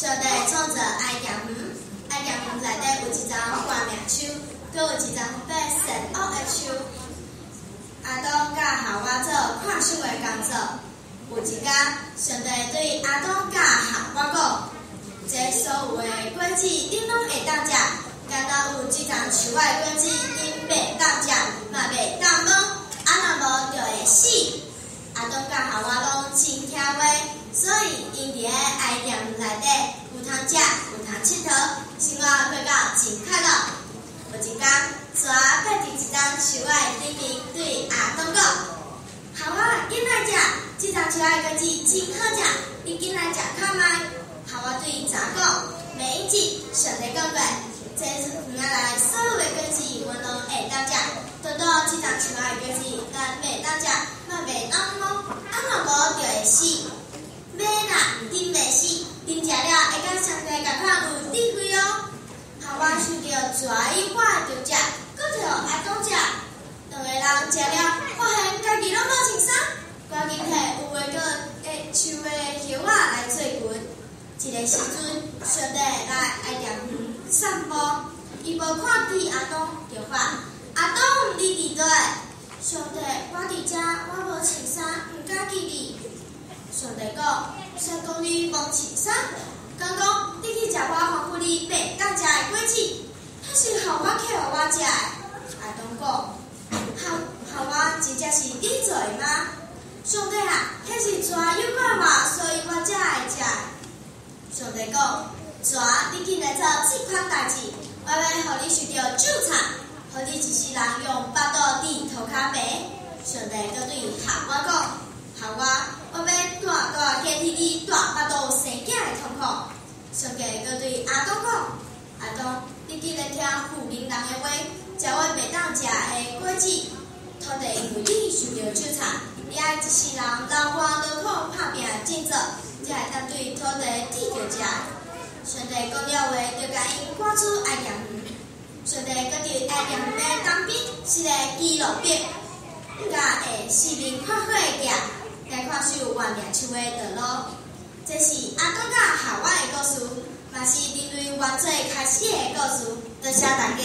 上帝創造伊甸園，伊甸園內底有一叢活命樹，閣有一叢分別善惡的樹。亞當佮夏娃做看守的工作。有一工，上帝對亞當佮夏娃講：這所有的果子，恁攏會當食，干焦有這叢樹仔的果子，恁袂當食，嘛袂當摸，啊若無就會死。亞當佮夏娃攏真聽話，所以𪜶佇咧伊甸園內底有通食，有通𨑨迌，生活過到真快樂。有一工，蛇爬佇一叢樹仔頂面對亞當講：夏娃，緊來食，這叢樹仔的果子真好食，你緊來食看覓。夏娃對蛇講：袂用得，上帝講過，這園仔內所有的果子，阮攏會當食，獨獨這叢樹仔的果子，咱袂當食，嘛袂當摸，啊若無就會死。袂啦，毋爿袂死，恁食了會佮上帝仝款有智慧哦。夏娃受著蛇誘惑就食，閣予亞當食，兩個人食了，發現家己攏無穿衫，趕緊提有花果的樹的葉仔來做裙。這个時陣，上帝來伊甸園散步，伊無看見亞當，就喊：亞當，你佇佗？上帝，我佇遮，我無穿衫，毋敢記你。上帝講：誰講你無穿衫？敢講你去食我吩咐你袂當食的果子？彼是夏娃予我食的。亞當講：夏娃真正是你做的嗎？上帝啊，彼是蛇誘惑我，所以我才會食的。上帝講：蛇，你緊來做這款代誌，我欲予你受著咒詛，予你一世人用腹肚佇塗跤爬。上帝閣對夏娃講：夏娃，我欲大大加添你大腹肚生囝的痛苦。上帝閣對亞當講：亞當，你既然聽婦人的話，食我袂當食的果子，土地因為你受著咒詛，你愛一世人流汗勞苦拍拚種作，才會當對土地得著食。上帝講了話，就共𪜶趕出伊甸園。上帝閣佇伊甸園的東邊設个基路伯，佮會四面發火的劍，來看守活命樹的道路。這是亞當佮夏娃的故事，嘛是人類原罪開始的故事。多謝大家。